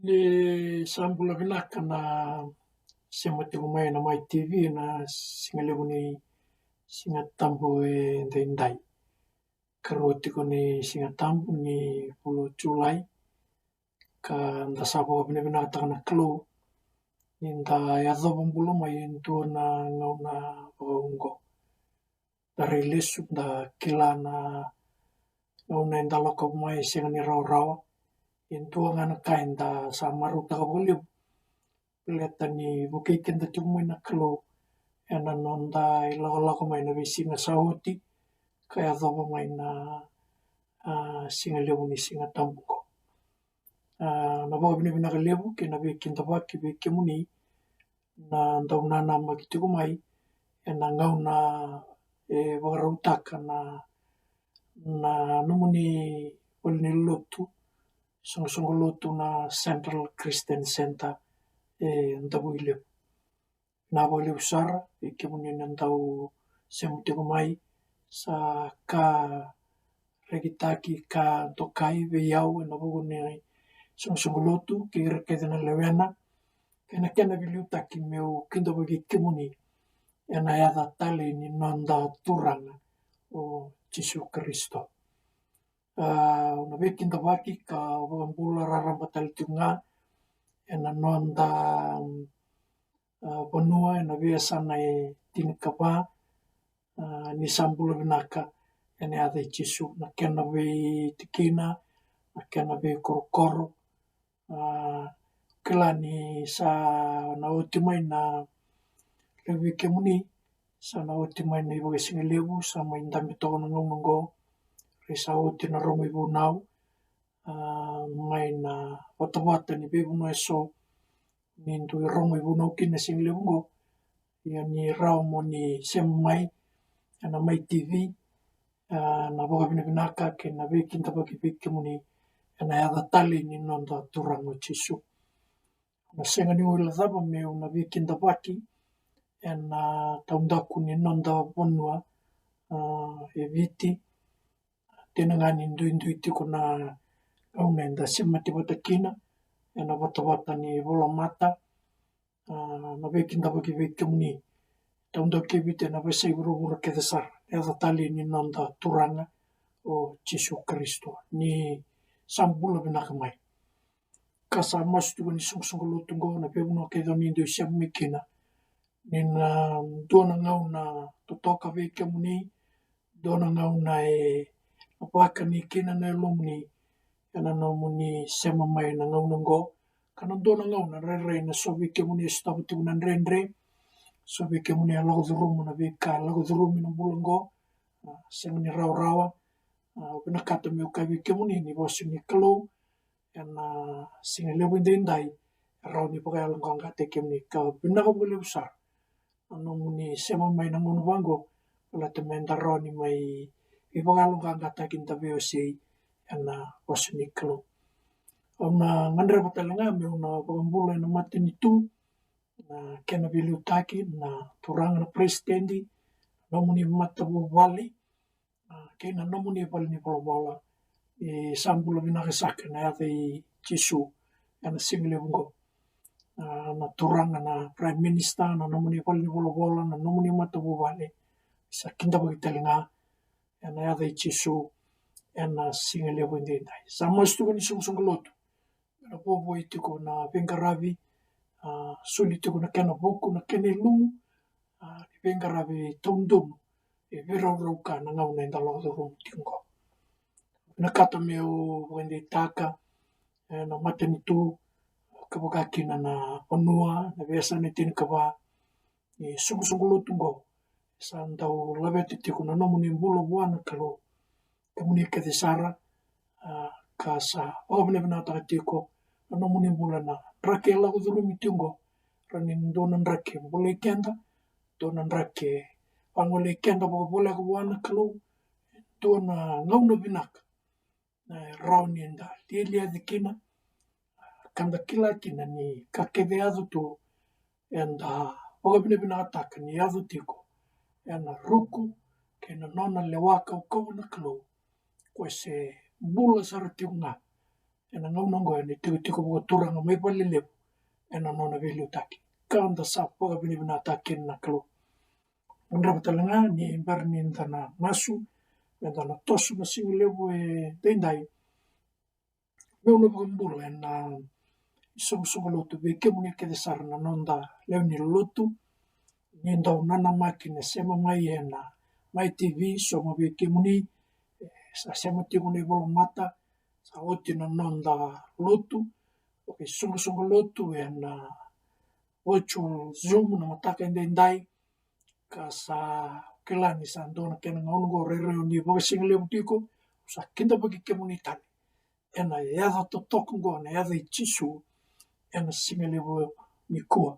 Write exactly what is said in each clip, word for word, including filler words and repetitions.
Ni sa bula vinaka na sema tiko mai na Mai T V na siga levu ni Siga Tabu e daidai. Karua tiko ni Siga Tabu ni vula o Julai, ka da sa vakavinavinakataka na Kalou ni da yacova bula mai e dua na gauna vakaoqo. Da rai lesu, da kila na gauna eda lakova mai e sega ni rawarawa. E dua ga na ka eda sa marautaka vakalevu, baleta ni vukei keda tiko mai na Kalou ena noda ilakolako mai na veisiga sa oti ka yacova mai na, a, siga levu ni Siga Tabu oqo. A, na vakavinavinaka levu kei na veikidavaki vei kemuni na dau nanamaki tiko mai ena gauna e vakarautaka na, na nomuni valenilotu, soqosoqo lotu na Central Christian Centre e Davuilevu. Na vakalevu sara vei kemuni na dau sema tiko mai, sa ka rekitaki, ka dokai vei au ena vuku ni soqosoqo lotu kei ira kece na lewena, kei na kena veiliutaki meu kidavaki kemuni ena yaca talei ni noda Turaga o Jisu Karisito. A, au na veikidavaki ka vakabula raraba tale tiko ga ena noda, a, vanua ena veiyasana e tinikava, a, ni sa bula vinaka ena yaca i Jisu. Na kena veitikina, na kena veikorokoro, a, kila ni sa na oti mai na, levu vei kemuni, sa na oti mai na ivakasigalevu, sa mai dabe toka na gauna oqo, rei sa oti na rogo ivunau, a, mai na vatavata ni veivanua eso ni dui rogo ivunau kina na sigalevu oqo. Ia ni rawa mo ni sema mai ena Mai T V, a, na vakavinavinaka kei na veikidavaki vei kemuni ena yaca talei ni noda Turaga o Jisu. Na sega ni guilecava meu na veikidavaki ena taudaku ni noda vanua, a, e Viti. Dina ga ni duidui tiko na gauna eda semati vata kina ena vatavata ni volamata, a, na veikidavaki vei kemuni taudaku e Viti ena veiyasai vuravura kece sara, yaca talei ni noda Turaga o Jisu Karisito. Ni sa bula vinaka mai. Ka sa masu tiko ni soqosoqo lotu oqo, na veivanua kece o ni dui sema mai kina, ni na dua na gauna totoka vei kemuni, dua na gauna e vakani kina na yalomuni ena nomuni sema mai na gauna oqo. Ka na dua na gauna rairai na so vei kemuni e sotava tiko na dredre, so vei kemuni e lako curuma na veika e lako curumi na bula oqo, a, sega ni rawarawa. A, au vinakata meu kaya vei kemuni ni vosa ni Kalou ena sigalevu edaidai e rawa ni vakayaloqaqataki kemuni, ka vinaka vakalevu sara na nomuni sema mai na gauna vaqo, baleta meda rawa ni mai veivakayaloqaqataki, da veiwasei ena vosa ni Kalou. Au na gadreva tale ga meu na vakabula ena matanitu, na kena veiliutaki, na turaga na peresitedi, nomuni matavuvale, a, kei na nomuni valenivolavola. E sa bula vinaka saka ena yaca i Jisu ena sigalevu oqo. A, na turaga na Prime Minister, na nomuni valenivolavola, na nomuni matavuvale, sa kidavaki tale ga ena yaca i Jisu ena sigalevu edaidai. Sa masu tiko ni soqosoqo lotu, na vovo e tiko na veiqaravi, a, soli tiko na kena vuku, na kena ilumu, a, ni veiqaravi taudonu e veiraurau ka na gauna eda lako curuma tiko oqo. Vinakata meu vakadeitaka ena matanitu, ka vaka kina na vanua, na veiyasana e tinikava, ni soqosoqo lotu oqo sa dau laveta tiko na nomuni bula vua na Kalou. Kemuni kece sara, a, ka sa vakavinavinakataka tiko na nomuni bula, na draki e lako curumi tiko oqo, rawa ni dua na draki e bulai keda, dua na draki e vagolei keda vakavoleka vua na Kalou, dua na gauna vinaka na rawa ni da lialia kina, ka da kila kina ni ka kece e yaco tu, eda vakavinavinakataka ni yaco tiko ena ruku kei na nona lewa kaukauwa na Kalou, ko e se bula sara tiko ga ena gauna oqo ena itikotiko vakaturaga mai Valelevu ena nona veiliutaki. Ka da sa vakavinavinakataka kina na Kalou. Drava tale ga ni bera ni da na masu, me da na toso na sigalevu e daidai. Meu na vakabula ena isoqosoqo lotu vei kemuni kece sara na noda lewe ni lotu. Ni dau nanamaki na sema mai ena Mai TV, sogo vei kemuni e sa sema tiko na ivolamata, sa oti na noda lotu vakaisoqosoqo lotu ena virtual Zoom na mataka e daidai. Ka sa kila ni sa dua na kena gauna oqo rairai o ni vakasigalevu tiko, sa kidavaki kemuni tale ena yaca totoka oqo, na yaca i Jisu, ena sigalevu nikua.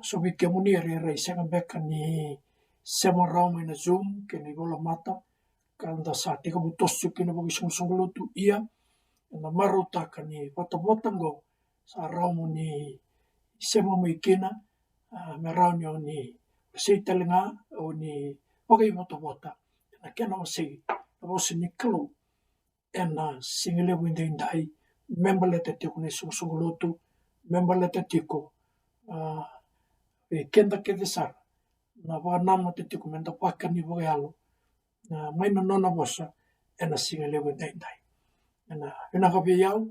So vei kemuni e rairai sega beka ni sema rawa mai na Zoom kei na ivolamata, ka da sa tekivu toso kina vakaisoqosoqo lotu, ia ena marautaka ni vatavata oqo sa rawa mo ni sema mai kina, a, me rawa ni o ni wasei tale ga, o ni vakaivotavota ena kena wasei na vosa ni Kalou ena sigalevu e daidai, me baleta tiko na isoqosoqo lotu, me baleta tiko, a, vei keda kece sara na vakanamata tiko me da vakani vakayalo, a, mai na nona vosa ena sigalevu e daidai. Ena vinaka vei au,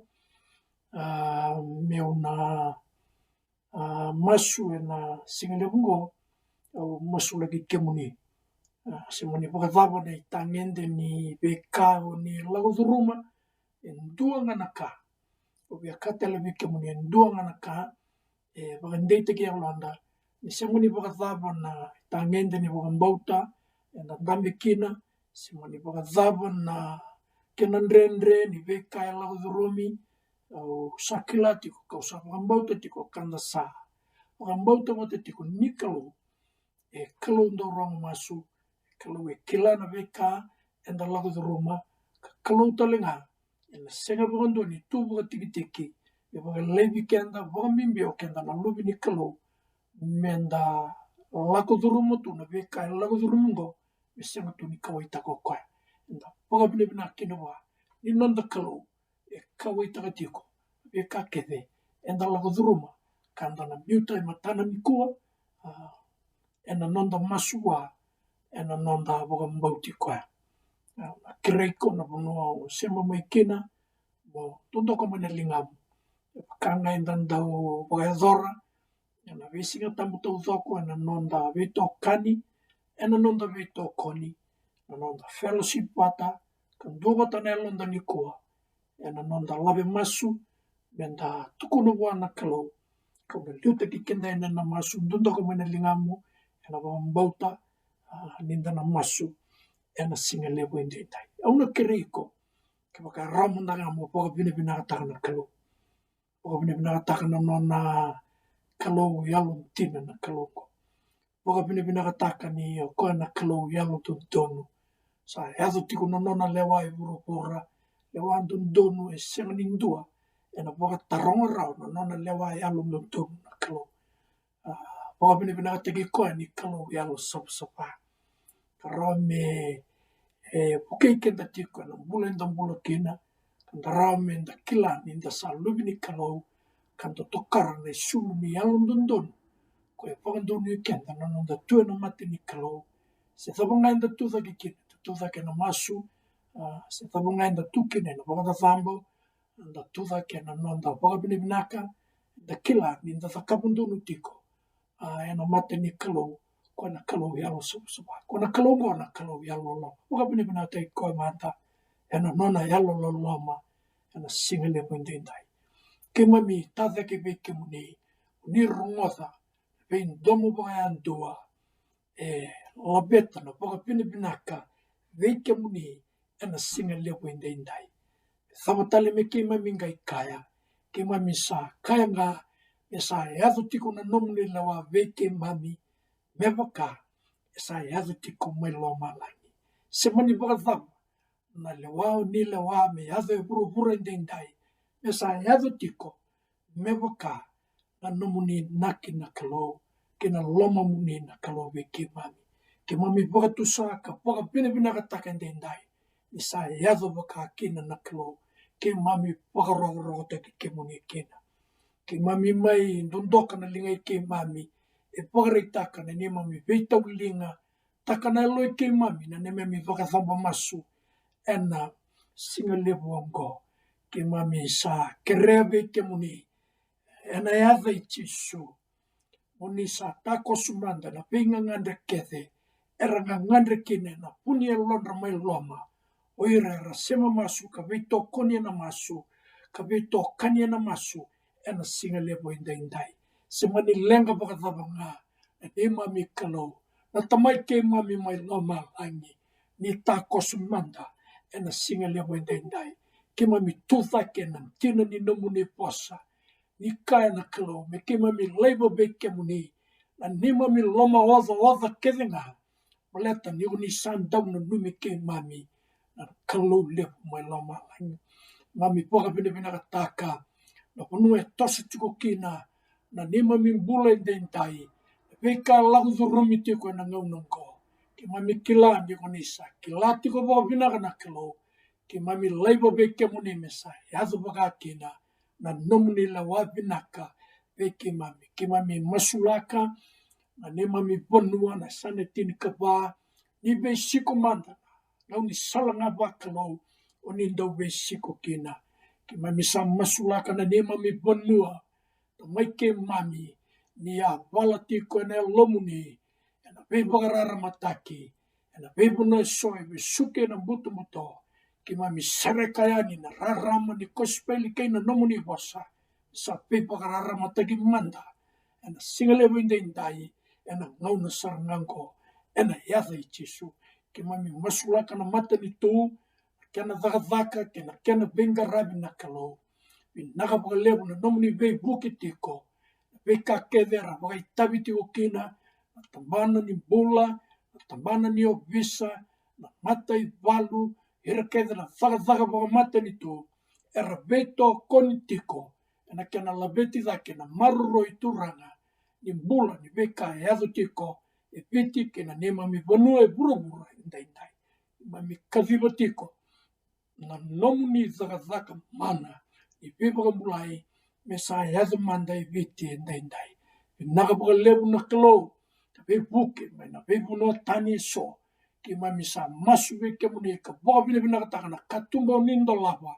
a, meu na, a, masu ena sigalevu oqo, au masulaki kemuni. A, se mani vakacava na itagede ni veika o ni lako curuma, e dua ga na ka. Au via kaya tale vei kemuni, e dua ga na ka e vakadeitaki yaloda, ni se mani vakacava na itagede ni vakabauta eda dabe kina, se mani vakacava na kena dredre ni veika e lako curumi, au sa kila tiko, kau sa vakabauta tiko, ka da sa vakabauta vata tiko ni Kalou e Kalou dau rogo masu, e Kalou e kila na veika eda lako curuma, ka Kalou tale ga ena sega vakadua ni tu vakatikitiki me vakalaivi keda, vakabibi o keda na luve ni Kalou, me da lako curuma tu na veika e lako curuma oqo, me sega tu ni kauwaitaka o koya. Eda vakavinavinaka kina vua ni noda Kalou e kauwaitaka tiko na veika kece eda lako curuma, ka da na biuta e matana nikua, a, ena noda masu vua, ena noda vakabauti koya. A, na kerei iko na vanua o sema mai kina, mo dodoka mai na ligamu. E vaka ga eda dau vakayacora ena veisiga tabu taucoko, ena noda veitokani, ena noda veitokoni, na noda fellowship vata, ka dua vata na yaloda nikua ena noda lave masu, me da tukuna vua na Kalou, kau na liutaki keda ena masu, dodoka mai na ligamu ena vakabauta, a, ni da na masu ena sigalevu e daidai. Au na kerei iko, kevaka e rawa mada ga mo vakavinavinakataka na Kalou. Vakavinavinakataka na nona Kalou yalodina na Kalou oqo. Vakavinavinakataka ni o koya na Kalou yalododonu. Sa yaco tiko na nona lewa e vuravura, lewa dodonu e sega ni dua ena vakataroga rawa na nona lewa yalododonu na Kalou. A, vakavinavinakataki koya ni Kalou yalosavasava. Ka rawa me, e, vukei keda tiko ena bula eda bula kina, ka da rawa me da kila ni da sa luve ni Kalou, ka da tokara na isulu ni yalododonu, ko e vakadonui keda na noda tu ena mata ni Kalou. Se cava ga eda tu cake kina, da tu cake ena masu, a, se cava ga eda tu kina ena vakacacabo, da tu cake ena noda vakavinavinaka, da kila ni da cakava donu tiko, a, ena mata ni Kalou, ko na Kalou yalosavasava, ko na Kalou oqo na Kalou yalololoma. Vakavinavinakataki koya mada ena nona yalololoma ena sigalevu e daidai. Keimami tacake vei kemuni, ni rogoca veidomo vakayadua e laveta na vakavinavinaka vei kemuni ena sigalevu e daidai. Me cava tale me keimami qai kaya, keimami sa kaya ga me sa yaco tiko na nomuni lewa vei keimami, me vaka e sa yaco tiko mai lomalagi. Se mani vakacava na lewa o ni lewa me yaco e vuravura e daidai, me sa yaco tiko me vaka na nomuni inaki na Kalou kei na lomamuni na Kalou vei keimami. Keimami vakatusa ka vakavinavinakataka e daidai ni sa yaco vaka kina na Kalou keimami vakarokorokotaki kemuni kina. Keimami mai dodoka na liga i keimami e vakaraitaka na neimami veitauriliga taka na yalo i keimami na neimami vakacaba masu ena siga levu oqo. Keimami sa kerea vei kemuni ena yaca i Jisu, mo ni sa takoso mada na veigagadre kece era gagadre kina ena vu ni yalodra mai loma o ira era sema masu ka veitokoni ena masu ka veitokani ena masu ena siga levu edaidai. Se mani leqa vakacava ga na neimami Kalou, na Tamai keimami mai lomalagi, ni takoso mada ena siga levu edaidai. Keimami tucake ena dina ni nomuni vosa ni kaya na Kalou me keimami laiva vei kemuni na neimami lomaocaoca kece ga, baleta ni ko ni sa dau nanumi keimami na Kalou levu mai lomalagi. Keimami vakavinavinakataka na vanua e toso tiko kina na neimami bula edaidai, na veika lako curumi tiko ena gauna oqo. Keimami kila ni ko ni sa kila tiko vakavinaka na Kalou. Keimami laiva vei kemuni me sa yaco vaka kina na nomuni lewa vinaka vei keimami. Keimami masulaka na neimami vanua na yasana tinikava, ni veisiko mada na gaunisala ga vakalou o ni dau veisiko kina. Keimami sa masulaka na neimami vanua, Tamai keimami, ni a vala tiko ena yalomuni ena veivakararamataki, ena veivanua eso e vesuki ena butobuto. Keimami sereka yani na rarama ni kosipeli kei na nomuni vosa sa veivakararamataki mada ena siga levu edaidai, ena gauna sara ga oqo, ena yaca i Jisu. Keimami masulaka na matanitu, na kena cakacaka kei na kena veiqaravi na Kalou. Vinaka vakalevu na nomuni veivuke tiko na veika kece era vakaitavi tiko kina, na tabana ni bula, na tabana ni ovisa, na mataivalu, ira kece na cakacaka vakamatanitu era veitokoni tiko ena kena laveti cake na maroroi, Turaga, ni bula ni veika e yaco tiko e Viti kei na neimami vanua e vuravura edaidai. Keimami kaciva tiko na nomuni cakacaka mana ni veivakabulai me sa yaco mada e Viti edaidai. Vinaka vakalevu na Kalou, na veivuke mai na veivanua tani eso. Keimami sa masu vei kemuni ka vakavinavinakataka na katuba o ni dolava.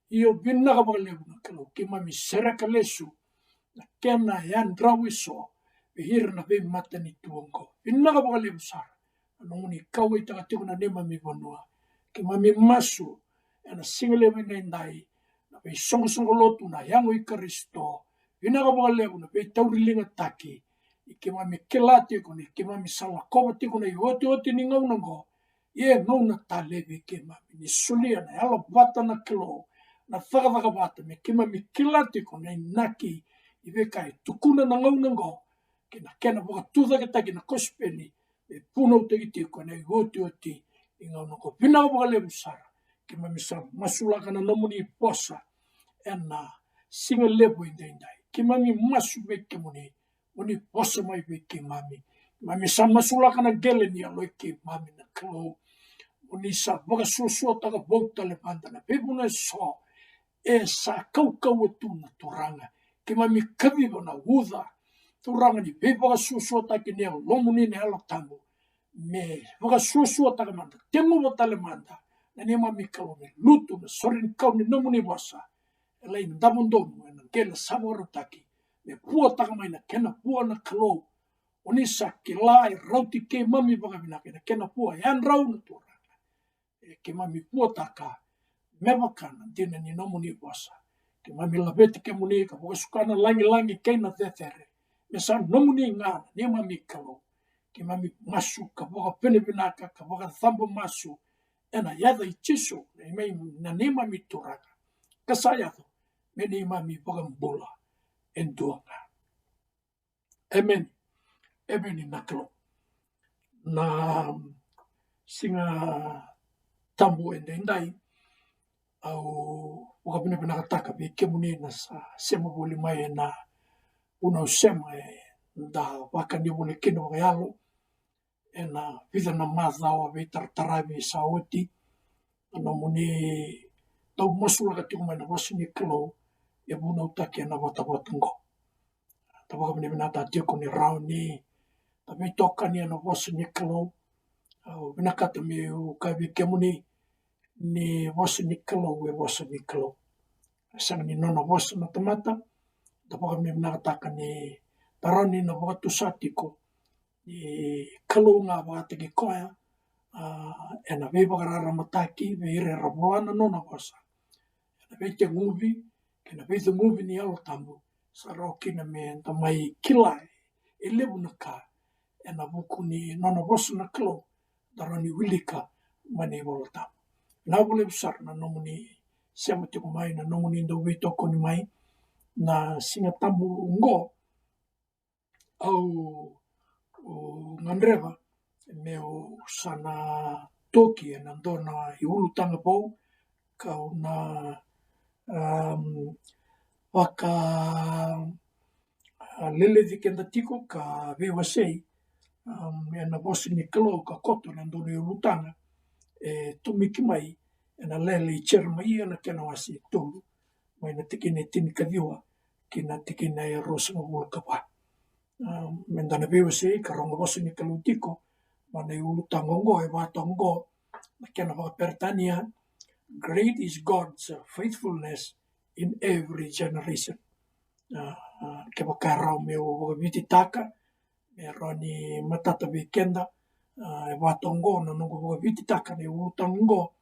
Io, vinaka vakalevu na Kalou, keimami sereka lesu na kena yadrau eso vei ira na veimatanitu oqo. Vinaka vakalevu sara na nomuni kauwaitaka tiko na neimami vanua. Keimami masu ena siga levu edaidai na veisoqosoqo lotu na yago i Karisito. Vinaka vakalevu na veitauriligataki. Ni keimami kila tiko ni keimami sa lakova tiko na iotioti ni gauna oqo, ia e gauna tale vei keimami ni solia na yalovata na Kalou, na cakacaka vata me keimami kila tiko na inaki ni veika e tukuna na gauna oqo kei na kena vakatucaketaki na kosipeli me vunautaki tiko ena iotioti ni gauna oqo. Vinaka vakalevu sara. Keimami sa masulaka na nomuni vosa ena siga levu edaidai. Keimami masu vei kemuni mo ni vosa mai vei keimami. Keimami sa masulaka na qele ni yalo i keimami na Kalou, mo ni sa vakasuasuataka vou tale mada na veivanua eso e sa kaukauwa tu na Turaga. Keimami kaciva na uca, Turaga, ni veivakasuasuataki ni yalomuni na Yalo Tabu me vakasuasuataka mada, teguva tale mada na neimami Kalou, me lutu na sorenikau ni nomuni vosa e lai davo donu ena qele sa vakarautaki, me vuataka mai na kena vua na Kalou. O ni sa kila e rauti keimami vakavinaka ena kena vua e yadrau na Turaga. E keimami vuataka me vaka na dina ni nomuni vosa. Keimami laveti kemuni ka vakasuka na lagilagi kei na cecere me sa nomuni ga na neimami Kalou. Keimami masu ka vakavinavinaka ka vakacaba masu ena yaca i Jisu na neimami, na neimami Turaga ka sa yaco me neimami Vakabula e dua ga. Emeni. Emeni na Kalou. Na Siga Tabu edaidai, au vakavinavinakataka vei kemuni na sa sema voli mai ena vunau sema eda vakani voli kina vakayalo ena vica na macawa veitarataravi sa oti. Na nomuni tau masulaka tiko mai na vosa ni Kalou e vunautaki ena vatavata oqo. Da vakavinavinaka tiko ni rawa ni da veitokani ena vosa ni Kalou. Au vinakata meu kaya vei kemuni ni vosa ni Kalou e vosa ni Kalou. E sega ni nona vosa na tamata. Da vakavinavinakataka ni da rawa ni na vakatusa tiko ni Kalou ga vakataki koya, a, ena veivakararamataki vei ira era vola na nona vosa. Ena veiteguvi kei na veiceguvi ni Yalo Tabu, sa rawa kina me da mai kila e levu na ka ena vuku ni nona vosa na Kalou, da rawa ni wilika mai na iVola Tabu. Vinaka vakalevu sara na nomuni sema tiko mai, na nomuni dau veitokoni mai na Siga Tabu oqo. Au gadreva meu sa na toki ena dua na iulutaga vou, kau na, am, vaka, a, leleci keda tiko ka veiwasei, am, ena vosa ni Kalou ka koto ena dua na iulutaga e tomiki mai ena lele i Jeremaia na kena wase e tolu, mai na tikina e tinikaciwa ki na tikina e ruasagavulu ka va. A, meda na veiwasei ka rogo vosa ni Kalou tiko mai na iulutaga oqo, e vaka oqo na kena vakaperitania: "Great is God's faithfulness in every generation." A, a, kevaka e rawa meu vakavititaka, me rawa ni matata vei keda, a, e vaka oqo na noqu vakavititaka na iulutaga oqo: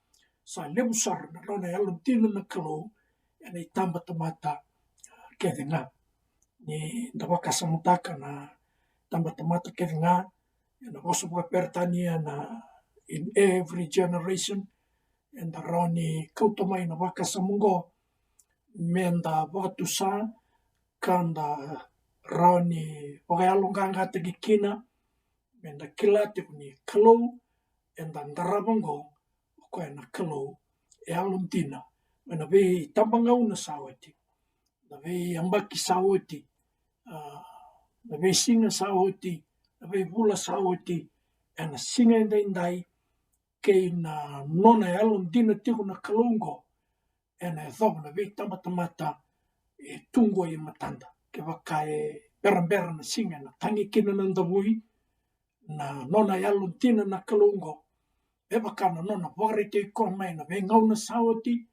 Sa levu sara na nona yalodina na Kalou ena itabatamata kece ga. Ni da vakasamataka na tabatamata kece ga ena vosa vakaperitania na "in every generation", eda rawa ni kauta mai na vakasama oqo meda vakatusa ka da rawa ni vakayaloqaqataki kina, meda kila tiko ni Kalou eda qarava oqo, o koya na Kalou e yalodina. Mai na veitabagauna sa oti, na veiyabaki sa oti, a, na veisiga sa oti, na veivula sa oti, ena siga edaidai, kei na nona yalodina tiko na Kalou oqo, ena yacova na veitabatamata e tu oqo e matada. Kevaka e berabera na siga ena tagi kina na davui, na nona yalodina na Kalou oqo, me vaka na nona vakaraitaki koya mai na veigauna sa oti,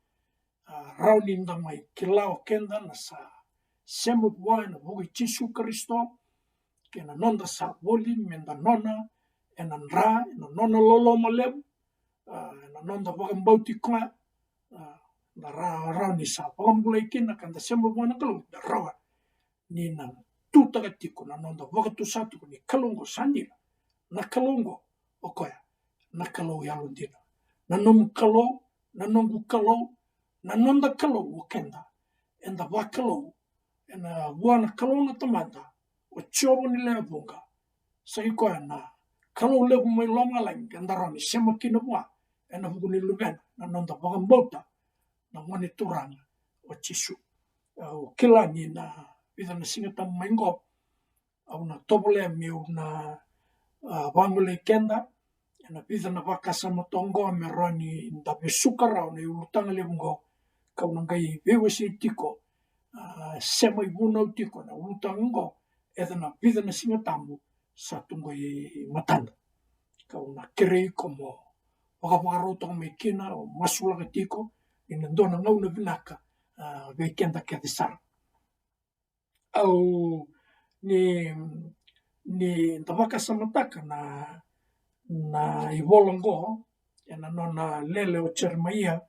a, rawa ni da mai kila o keda na sa sema vua ena vuku i Jisu Karisito, kei na noda sa voli meda nona ena dra, ena nona loloma levu, a, ena noda vakabauti koya, a, da ra-, rawa ni sa vakabulai kina ka da sema vua na Kalou, da rawa ni na tutaka tiko na noda vakatusa tiko ni Kalou oqo sa dina. Na Kalou oqo, o koya na Kalou yalodina. Na nomu Kalou, na noqu Kalou, na noda Kalou o keda. Eda vakalou ena vua na Kalou na Tamada, o Jiova ni lewe vuqa. Sa i koya na Kalou levu mai lomalagi, eda rawa ni sema kina vua ena vuku ni Luvena, na noda vakabauta na Gone Turaga o Jisu. Au kila ni na vica na Siga Tabu mai qo, au na tovolea meu na, a, vagolei keda ena vica na vakasama toka oqo me rawa ni da vesuka rawa na iulutaga levu oqo, kau na qai veiwasei tiko, a, sema ivunau tiko na ulutaga oqo, ena vica na Siga Tabu sa tu qo e matada. Kau na kerei iko mo vakavakarau toka mai kina, o masulaka tiko, ni na dua na gauna vinaka, a, vei keda kece sara. Au, ni, ni da vakasamataka na, na ivola oqo, ena nona lele o Jeremaia,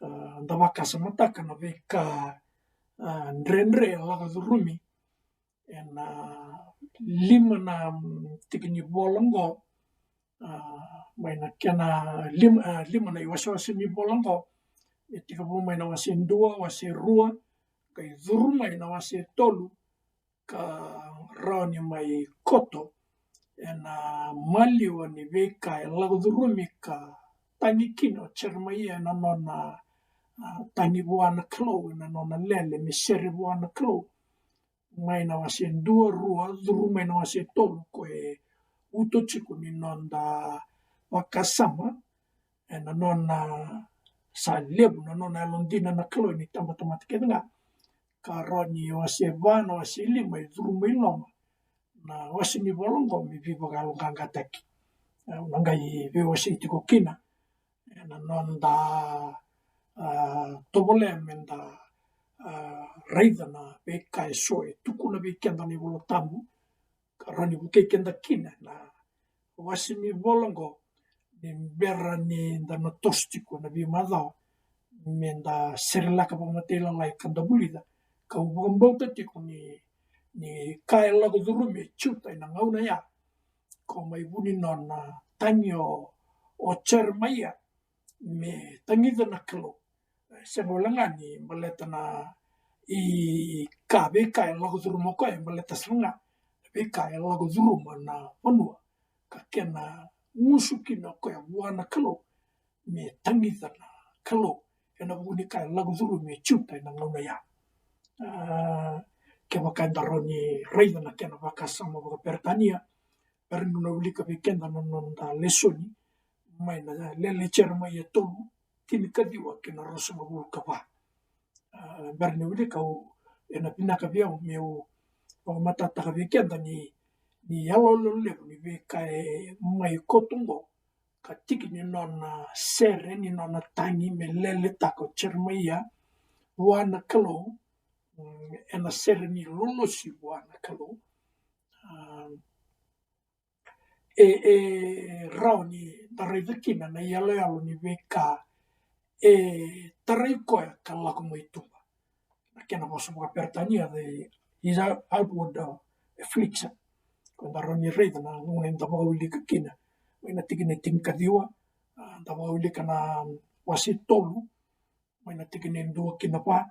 a, da vakasamataka na veika, a, dredre e lako curumi ena lima na, mm, tiki ni vola oqo, a, mai na kena lima, a, lima na iwasewase ni vola oqo, e tekivu mai na wase dua, wase rua, qai curu mai na wase tolu, ka rawa ni mai koto ena maliwa ni veika e lako curumi ka tagi kina o Jeremaia ena nona, a, tagi vua na Kalou, ena nona lele me sere vua na Kalou. Mai na wase dua, rua, curu mai na wase tolu, ko e uto tiko ni noda vakasama ena nona sa levu na nona yalodina na Kalou ena itabatamata kece ga. Ka rawa ni wase va na wase lima e curu mai loma na wase ni vola oqo me veivakayaloqaqataki. Au na qai veiwasei tiko kina ena noda, a, tovolea meda, a, raica na veika eso e tukuna vei keda na iVola Tabu, ka rawa ni vukei keda kina na wase ni vola oqo ni bera ni da na toso tiko na veimacawa meda serelaka vakamatailalai ka da vulica. Kau vakabauta tiko ni, ni ka e lako curumi e Juta ena gauna ya, ko mai vu ni nona tagi o, o Jeremaia me tagica na Kalou. Sega wale ga ni baleta na i ka, veika e lako curuma o koya, e baleta sara ga veika e lako curuma na vanua ka kena gusu kina o koya vua na Kalou me tagica na Kalou ena vuku ni ka e lako curumi e Juta ena gauna ya. A, kevaka eda rawa ni raica na kena vakasama vakaperetania, bera niu na wilika vei keda na noda lesoni mai na Lele i Jeremaia tolu, tinikaciwa kei na ruasagavulu ka va. A, bera niu wilika, au, ena vinaka vei au meu vakamatatataka vei keda ni, ni yaloyalo levu ni veika e mai koto oqo, ka tiki ni nona sere, ni nona tagi me leletaka o Jeremaia vua na Kalou, mm, ena sere ni lolosi vua na Kalou. A, e, e rawa ni da raica kina na iyaloyalo ni veika e tarai koya ka lako mai tuba. Na kena vosa vakaperetania, the, his outward, uh, affliction. Ko da rawa ni raica na gauna eda vakawilika kina mai na tikina e tinikaciwa, a, da vakawilika na wase tolu, mai na tikina e dua ki na va,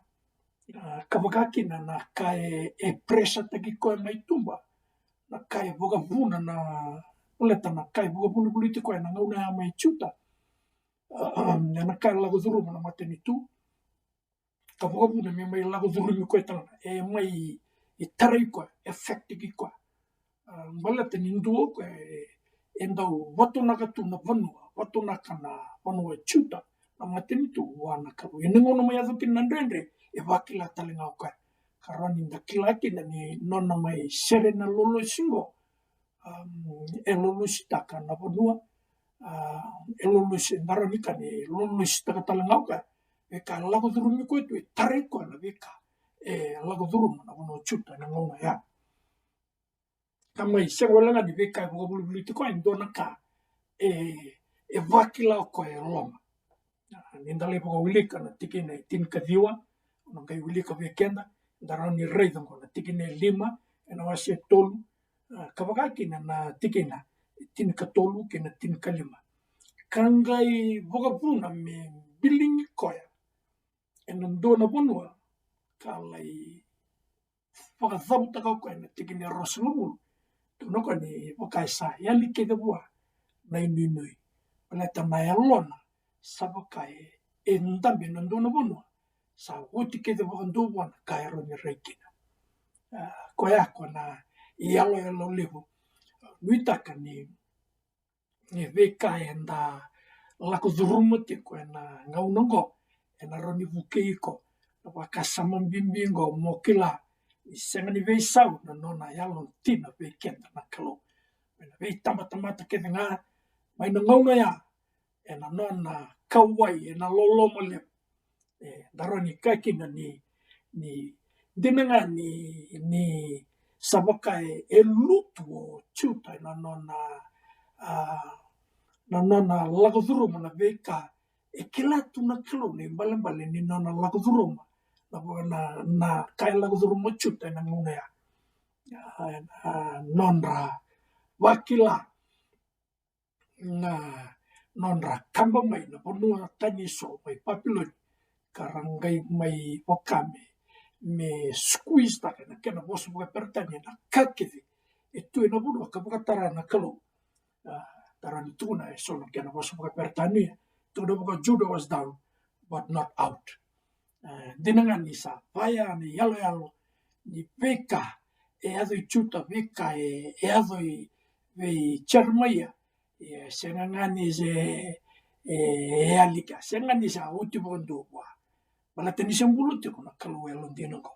a, ka vaka kina na ka e, e presataki koya mai tuba, na ka e vakavuna na, baleta na ka e vakavunivuniti koya na gauna ya mai Juta. A, na ka e lako curuma na matanitu, ka vakavuna me mai lako curumi koya tale ga, e mai, e tarai koya, e affect-taki koya. A, baleta ni dua o koya e, e dau vatonaka tu na vanua, vatonaka na vanua Juta, na matanitu vua na Kalou. Ia ni gauna mai yaco kina na dredre, e vakila tale ga o koya. Ka rawa ni da kila kina ni nona mai sere na lolosi qo, a, e lolositaka na vanua, a, e lolosi, da rawa ni kaya ni lolositaka tale ga o koya. E ka lako curumi koya tu, e tarai koya na veika e lako curuma na vanua Juta ena gauna ya. Ka mai sega wale ga ni veika e vakavolivoliti koya, e dua na ka e, e vakila o koya e loma. A, ni da lai vakawilika na tikina e tinikaciwa, au na qai wilika vei keda, da rawa ni raica oqo na tikina e lima ena wase e tolu, a, ka vaka kina na tikina e tinikatolu kei na tinikalima. Ka qai vakavuna me biligi koya ena dua na vanua ka lai vakacavutaka o koya ena tikina e ruasagavulu. Tukuna o koya ni vaka e sa yali kece vua na inuinui, baleta na yalona sa vaka e dabe ena dua na vanua, sa oti kece vakadua vua na ka e rawa ni rai kina. A, koya ko na iyaloyalo levu. Nuitaka ni e veika eda lako curuma tiko ena gauna oqo, ena rawa ni vukei iko na vakasama bibi oqo, mo kila ni sega ni veisau na nona yalotina vei keda na Kalou. Mai na veitabatamata kece ga, mai na gauna ya, ena nona kauwai, ena loloma levu. E, da rawa ni kaya kina ni, ni dina ga ni, ni sa vaka e, e lutu o Juta ena nona, a, na nona lako curuma na veika e kila tu na Kalou na ibalebale ni nona lako curuma na, na, na ka e lako curuma o Juta ena gauna ya. A, a, nodra vakila na nodra kaba mai na vanua tani eso mai Papiloni, ka ra qai mai vaka me, me squeeze-taka, na kena vosa vakaperetania, na ka kece e tu ena vanua ka vakatara na Kalou. A, tara ni tukuna eso na kena vosa vakaperetania, tukuna vaka Judah was down but not out. A, dina ga ni sa vaya na iyaloyalo ni veika e yaco i Juta, veika e, e yaco i, vei Jeremaia. Ia, sega ga ni se, e yali kea, sega ni sa oti vakadua vua. Baleta ni se bula tiko na Kalou yalodina oqo.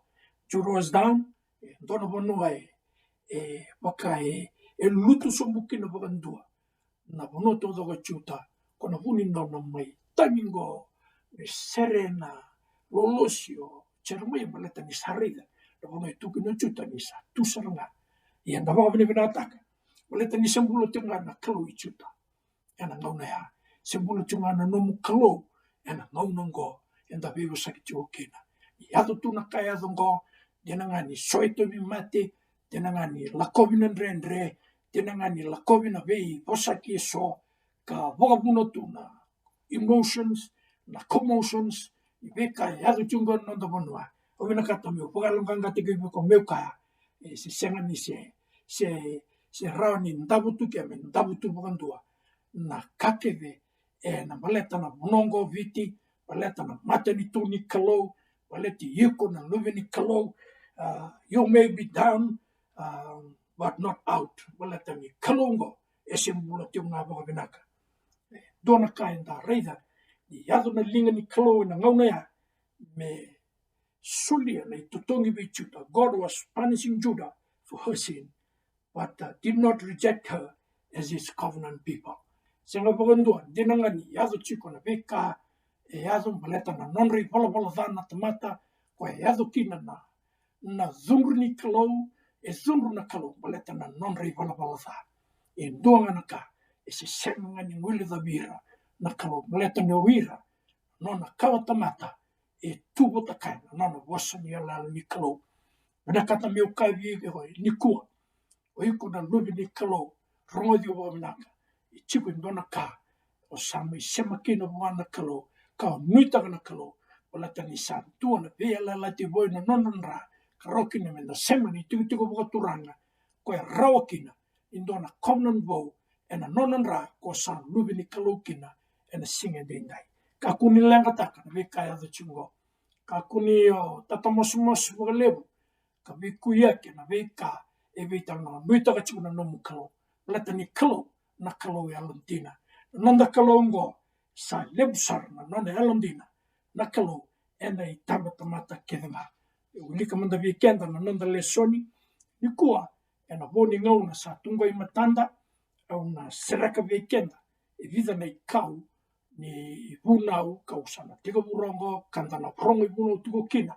Judah was down, e dua na vanua e, e vaka e, e lutu sobu kina vakadua na vanua taucoko o Juta, ko na vu ni nona mai tagi oqo me sere na lolosi o Jeremaia, baleta ni sa raica na vanua e tu kina o Juta ni sa tu sara ga. Ia da vakavinavinakataka baleta ni se bula tiko ga na Kalou i Juta ena gauna ya. Se bula tiko ga na nomu Kalou ena gauna oqo eda veivosaki tiko kina. Ni yaco tu na ka e yaco oqo, dina ga ni so e tauvimate, dina ga ni lakovi na dredre, dina ga ni lakovi na veivosaki eso, ka vakavuna tu na emotions, na commotions, ni veika e yaco tiko oqo na noda vanua. Au vinakata meu vakayaloqaqataki vei iko meu kaya, e se sega ni se, se, se rawa ni davo tu ke me davo tu vakadua na ka kece ena baleta na vanua oqo o Viti, baleta na matanitu ni Kalou, baleti iko na luve ni Kalou. Uh, you may be down, uh, but not out. Baleta ni Kalou oqo e se bula tiko ga vakavinaka. E dua na ka eda raica, ni yaco na liga ni Kalou ena gauna ya me solia na itotogi vei Juta. God was punishing Judah for her sin, but, uh, did not reject her as his covenant people. Sega vakadua, dina ga ni yaco tiko na veika e yaco baleta na nodra ivalavala ca na tamata, ko e yaco kina na, na cudru ni Kalou, e cudru na Kalou baleta na nodra ivalavala ca. E dua ga na ka, e se sega ga ni guilecavi ira na Kalou baleta ni o ira, nona kawa tamata, e tu vata kaya na nona vosa ni yalayala ni Kalou. Vinakata meu kaya vei iko nikua, o iko na luve ni Kalou, rogoci au vakavinaka. E tiko e dua na ka o sa mai sema kina vua na Kalou, ka o nuitaka na Kalou, baleta ni sa dua na veiyalayalati vou ena nona dra, ka rawa kina me na sema ni tikotiko vakaturaga, ko e rawa kina ni dua na covenant vou ena nona dra, ko sa luve ni Kalou kina ena siga edaidai. Kakua ni leqataka na veika e yaco tiko oqo. Kakua ni o tatamasumasu vakalevu ka veikuiyaki ena veika e veitalanoa. Nuitaka tiko na nomu Kalou, baleta ni Kalou na Kalou yalodina. Na noda Kalou oqo sa levu sara na nona yalodina, na Kalou ena itabatamata kece ga. E wilika mada vei keda na noda lesoni nikua, ena vo ni gauna sa tu qo i matada. Au na sereka vei keda e vica na ikau ni vunau kau sa na tekivu rogo, ka da na rogo ivunau tiko kina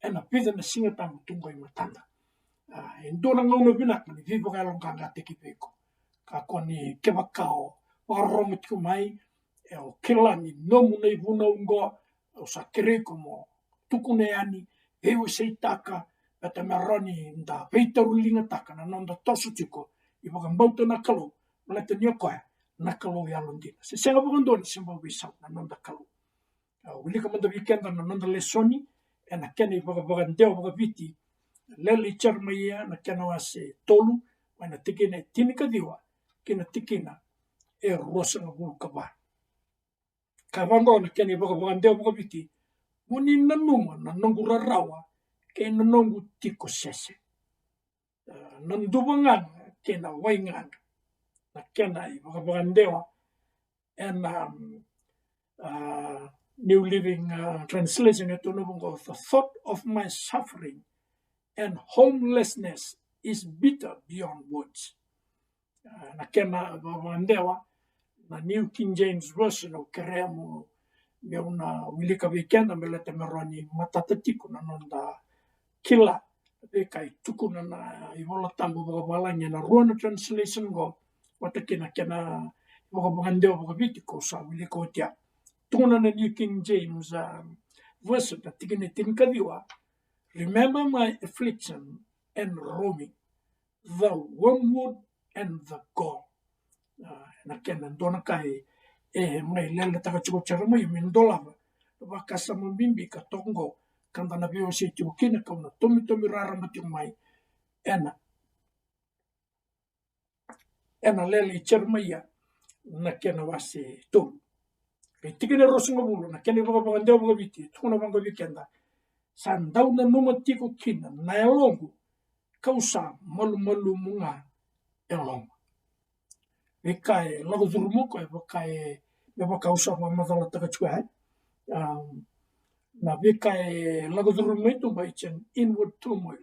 ena vica na Siga Tabu tu qo i matada. A, e dua na gauna vinaka ni veivakayaloqaqataki vei iko. Kakua ni kevaka o vakarorogo tiko mai, e, o kila ni nomu na ivunau oqo, au sa kerei iko mo tukuna yani, veiwaseitaka, baleta me rawa ni da veitauriligataka na noda toso tiko i vakabauta na Kalou, baleta ni o koya na Kalou yalodina. Se sega vakadua ni se bau veisau na noda Kalou. A, wilika mada vei keda na noda lesoni ena kena ivakavakadewa vakaviti, Lele i Jeremaia, na kena wase tolu, mai na tikina e tinikaciwa ki na tikina e ruasagavulu ka va. Ka vaqo na kena ivakavakadewa vakaviti: Mo ni nanuma na noqu rarawa kei na noqu tiko sese, a, na duvagadra kei na waigadra. Na kena ivakavakadewa ena, um, a, New Living, a, Translation e tukuna vaqo: The thought of my suffering and homelessness is bitter beyond words. A, na kena ivakavakadewa na New King James Version, au kerea mo, meu na wilika vei keda, baleta me rawa ni matata tiko na noda kila veika e tukuna na iVola Tabu vakavalagi ena rua na translation qo, vata kei na kena ivakavakadewa vakaviti kau sa wilika oti ya. Tukuna na New King James, a, Version, na tikina e tinikaciwa: Remember my affliction and roaming, the wormwood and the gall. A, na kena dua na ka e, e mai leletaka tiko o Jeremaia me dolava na vakasama bibi ka toka qo, ka da na veiwasei tiko kina, kau na tomitomi raraba tiko mai ena, ena Lele i Jeremaia, na kena wase tolu. E tikina e ruasagavulu, na kena ivakavakadewa vakaviti, tukuna vaqo vei keda: Sa dau nanuma tiko kina na yaloqu, kau sa malumalumu ga e loma. Veika e lako curuma o koya, e vaka e me vaka au sa vakamacalataka tiko ya. Um, na veika e lako curuma mai tu, it's an inward turmoil.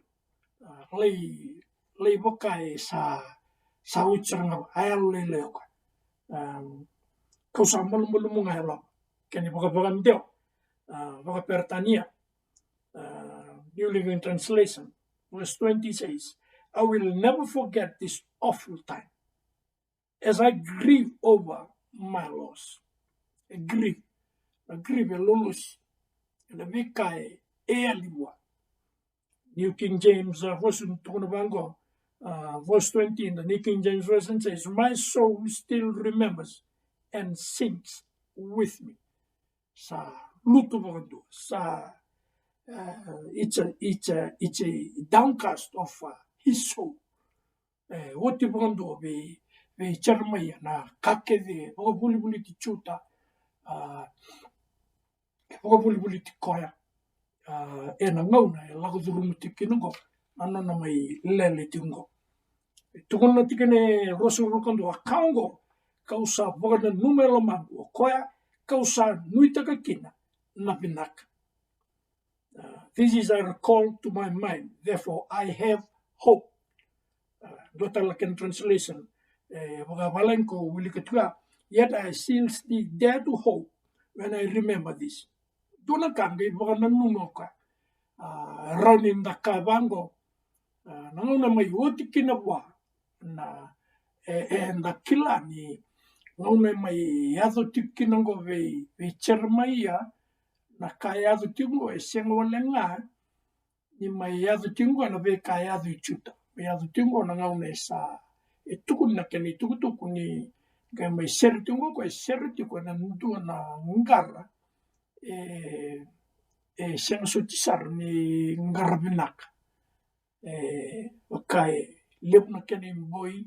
Uh, lai, lai vaka e sa, sa oti sara ga, a yalo lailai o koya. Um, kau sa malumalumu ga e loma. Kena ivakavakadewa, uh, vakaperitania, uh, New Living Translation, verse twenty says, "I will never forget this awful time as I grieve over my loss." E grieve, na grieve e lolosi ena veika e yali vua. New King James, uh, Version tukuna vaqo, uh, verse twenty in the New King James Version says, "My soul still remembers and sinks with me." Sa lutu vakadua, sa, uh, it's a, it's a, it's a downcast of, uh, his soul. E oti vakadua vei, vei Jeremaia na ka kece e vakavolivoliti Juta, a, e vakavolivoliti koya, a, ena gauna e lako curuma tiko kina oqo na nona mai lele tiko oqo. E tukuna na tikina e ruasagavulu ka dua: "A ka oqo kau sa vakananuma e lomaqu, o koya kau sa nuitaka kina na vinaka." Uh, "This is I recall to my mind, therefore I have hope." Uh, dua tale na kena translation, e, vakavalagi ko wilika tu ya, "Yet I still, still dare to hope when I remember this." Dua na ka qai vakananuma o koya. Uh, rawa ni da kaya vaqo, uh, na gauna mai oti kina vua, na, e, eda kila ni gauna e mai yaco tiko kina oqo vei, vei Jeremaia, na ka e yaco tiko oqo e sega wale ga ni mai yaco tiko oqo na veika e yaco i Juta. Mai yaco tiko oqo na gauna e sa, e tukuni na kena itukutuku ni qai mai sere tiko oqo, e sere tiko ena dua na qara e, e sega soti sara ni qara vinaka. E vaka e levu na kena iboi,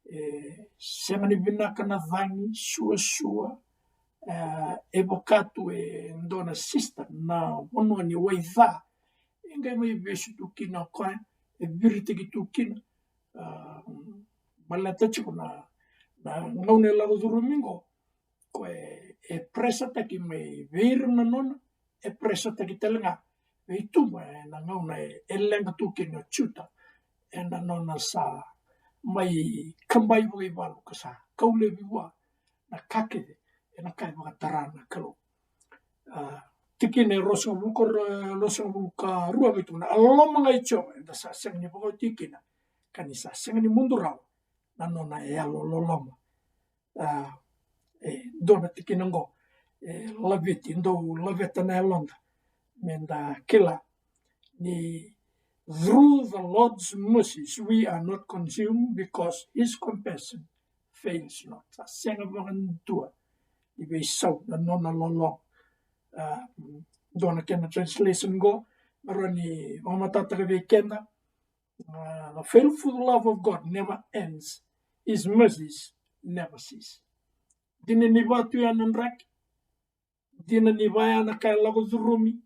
e sega ni vinaka na cagi, suasua. E, e vaka tu e dua na sister na vanua ni waica, e qai mai vesu tu kina o koya, e viritaki tu kina. A, baleta tiko na, na gauna e lako curumi oqo, koya e, e presataki mai vei ira na nona, e presataki tale ga vei tuba ena gauna e, e leqa tu kina o Juta ena nona sa mai kabai vakaivalu ka sa kau laivi vua na ka kece ena ka e vakatara na Kalou. A, tikina e ruasagavulu ka, ruasagavulu ka rua qai tukuna: "A loloma ga i Jiova eda sa sega ni vakaoti kina, ka ni sa sega ni mudu rawa na nona yalololoma." A, e dua na tikina oqo e laveti, dau laveta na yaloda meda kila ni, "Through the Lord's mercies we are not consumed, because his compassion fails not." Sa sega vakadua ni veisau na nona loloma. A, dua na kena translation oqo me rawa ni vakamatatataka vei keda, a, "The faithful love of God never ends, his mercies never cease." Dina ni va tu ya na draki, dina ni va ya na ka e lako curumi.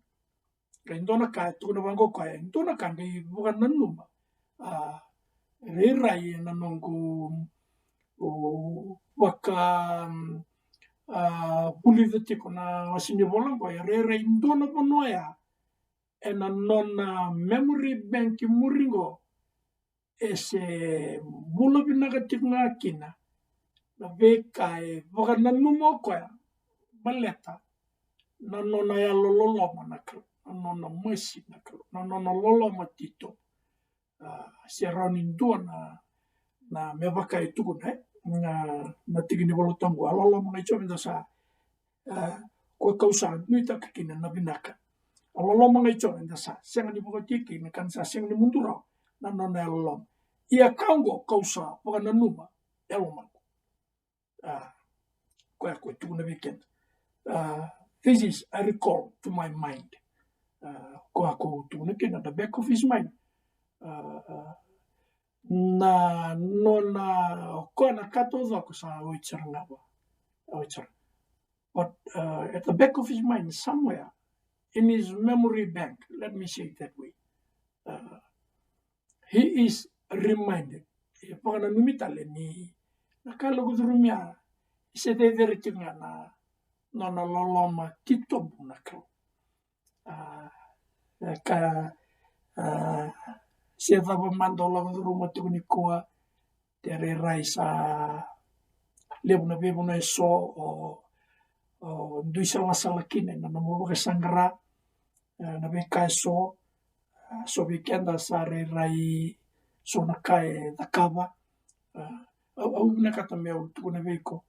Qai dua na ka e tukuna vaqo o koya, e dua na ka qai vakananuma, a, rairai ena noqu, o, vaka, a, vulica tiko na wase ni vola oqo, e rairai dua na vanua ya ena nona memory bank i muri oqo, e se bula vinaka tiko ga kina na veika e vakananuma o koya, baleta na nona yalololoma na Kalou, na nona mercy na Kalou, na nona loloma titobu. A, se rawa ni dua na, na me vaka e tukuna, e, na, na tiki ni Volatabu, "A loloma ga i Jiova eda sa, a, koya kau sa nuitaka kina na vinaka." A loloma ga i Jiova eda sa sega ni vakaoti kina, ka ni sa sega ni mudu rawa na nona yalololoma. "Ia ka oqo kau sa vakananuma e lomaqu." A, koya ko e tukuna vei keda. A, "This is I recall to my mind." A, koya ko tukuna kina, the back of his mind. A, a, na nona, o koya na ka taucoko sa oti sara ga vua. Oti sara. But, uh, at the back of his mind, somewhere in his memory bank, let me say it that way, uh, he is reminded. E vakananumi tale ni na ka lako curumi ya, e se cecere tiko ga na, nona loloma titobu na Kalou. A, e ka, a, se cava mada o lako curuma tiko nikua, de rairai sa levu na veivanua eso o, o dui salasala kina ena nomu vakasaqara, e, na veika eso, a, so vei keda sa rairai so na ka e cakava. A, au, au vinakata meu tukuna vei iko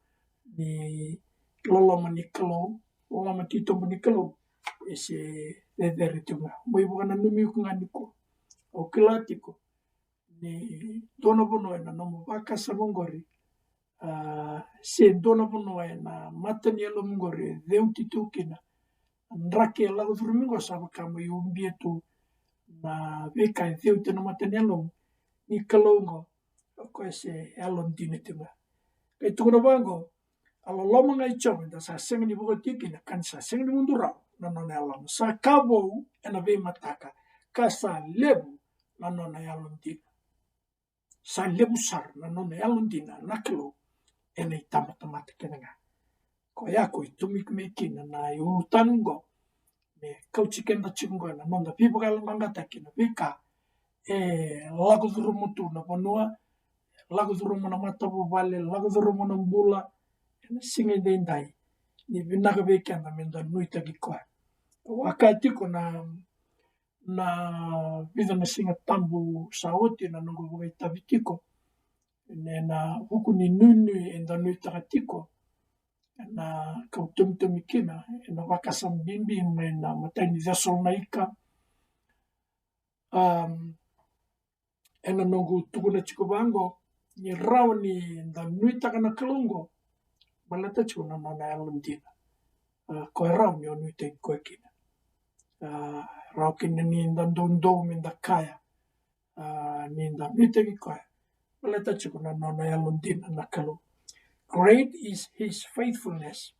ni loloma ni Kalou, loloma titobu ni Kalou, e se cecere tiko ga. Mai vakananumi iko ga nikua. Au kila tiko ni dua na vanua ena nomu vakasama oqori, a, se dua na vanua ena mata ni yalomu oqori e ceuti tu kina na draki e lako curumi oqo, sa vaka mai ubia tu na veika e ceuti ena mata ni yalomu, ni Kalou oqo, o koya se yalodina tiko ga. Qai tukuna vaqo, a loloma ga i Jiova eda sa sega ni vakaoti kina, ka ni sa sega ni mudu rawa na nona yaloloma. Sa ka vou ena veimataka, ka sa levu na nona yalodina. Sa levu sara na nona yalodina na Kalou ena itabatamata kece ga. Koya ko e tomika mai kina na iulutaga oqo, me kauti keda tiko oqo ena noda veivakayaloqaqataki na veika e lako curuma tu na vanua, lako curuma na matavuvale, lako curuma na bula ena siga edaidai. Ni vinaka vei keda meda nuitaki koya. Au a kaya tiko na na vica na Siga Tabu sa oti na noqu vakaitavi tiko, ena vuku ni nuinui eda nuitaka tiko, ena kau tomitomi kina ena vakasama bibi mai na imatai ni Cesalonaika. Am, ena noqu tukuna tiko vaqo, ni rawa ni da nuitaka na Kalou oqo, baleta tiko na nona yalodina. A, koya rawa ni o nuitaki koya kina. A, rawa kina ni da doudou me da kaya, a, ni da nuitaki koya, baleta tiko na nona yalodina na Kalou. Great is his faithfulness.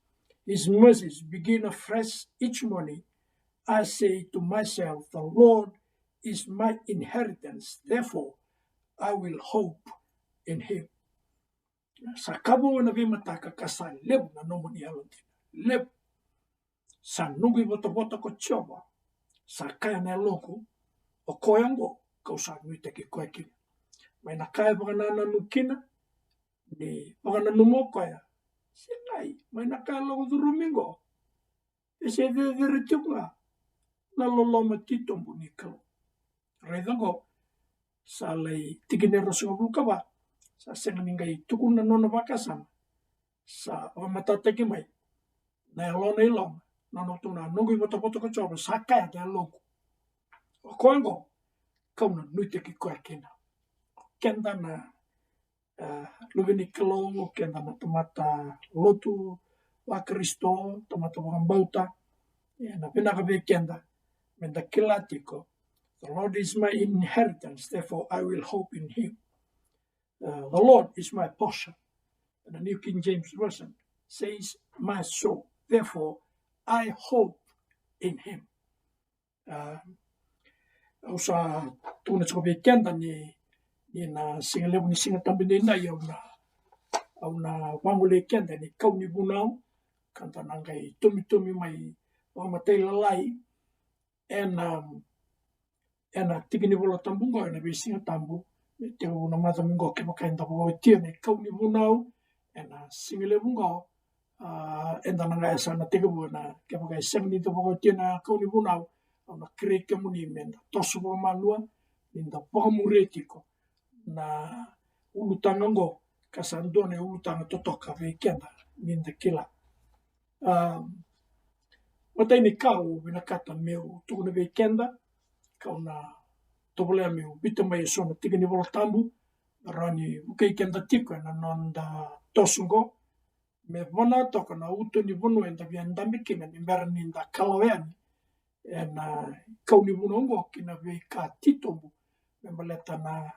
His mercies begin afresh each morning. I say to myself, the Lord is my inheritance, therefore I will hope in him. Sa ka vou ena veimataka, ka sa levu na nomuni yalodina. Levu. Sa noqu ivotavota ko Jiova, sa kaya na yaloqu, o koya oqo kau sa nuitaki koya kina. Mai na ka e vakanananu kina, ni vakananuma o koya, se qai mai na ka e lako curumi oqo, e se cecere tiko ga na loloma titobu ni Kalou. Raica oqo, sa lai tikina e ruasagavulu ka va, sa sega ni qai tukuna na nona vakasama, sa vakamatataki mai na yalona i loma, na nona tukuna, noqu ivotavota ko Jiova, sa kaya na yaloqu, o koya oqo kau na nuitaki koya kina. O keda na a, luve ni Kalou, keda na tamata lotu vaKarisito, tamata vakabauta, ena vinaka vei keda meda kila tiko, the Lord is my inheritance, therefore I will hope in him. Uh, the Lord is my portion. And the New King James Version says, my soul, therefore I hope in him. A, au sa tukuna tiko vei keda ni, ni na siga levu ni Siga Tabu edaidai, au na, au na vagolei keda ni kau ni vunau, ka da na qai tomitomi mai vakamatailalai ena, ena tiki ni Vola Tabu oqo ena veisiga tabu. Me tekivu na macawa oqo, kevaka eda vakaotia na kau ni vunau ena siga levu oqo, a, eda na qai sa na tekivu na, kevaka e sega ni da vakaotia na kau ni vunau, au na kerei kemuni meda toso vakamalua, ni da vakamuria tiko na ulutaga oqo, ka sa dua na ulutaga totoka vei keda ni da kila. A, matai ni ka au vinakata meu tukuna vei keda, kau na tovolea meu biuta mai eso na tiki ni Vola Tabu, me rawa ni vukei keda tiko ena noda toso oqo, me vanua toka na uto ni vanua eda via dabe kina ni bera ni da kalawa yani ena kau ni vunau oqo ki na veika titobu me baleta na,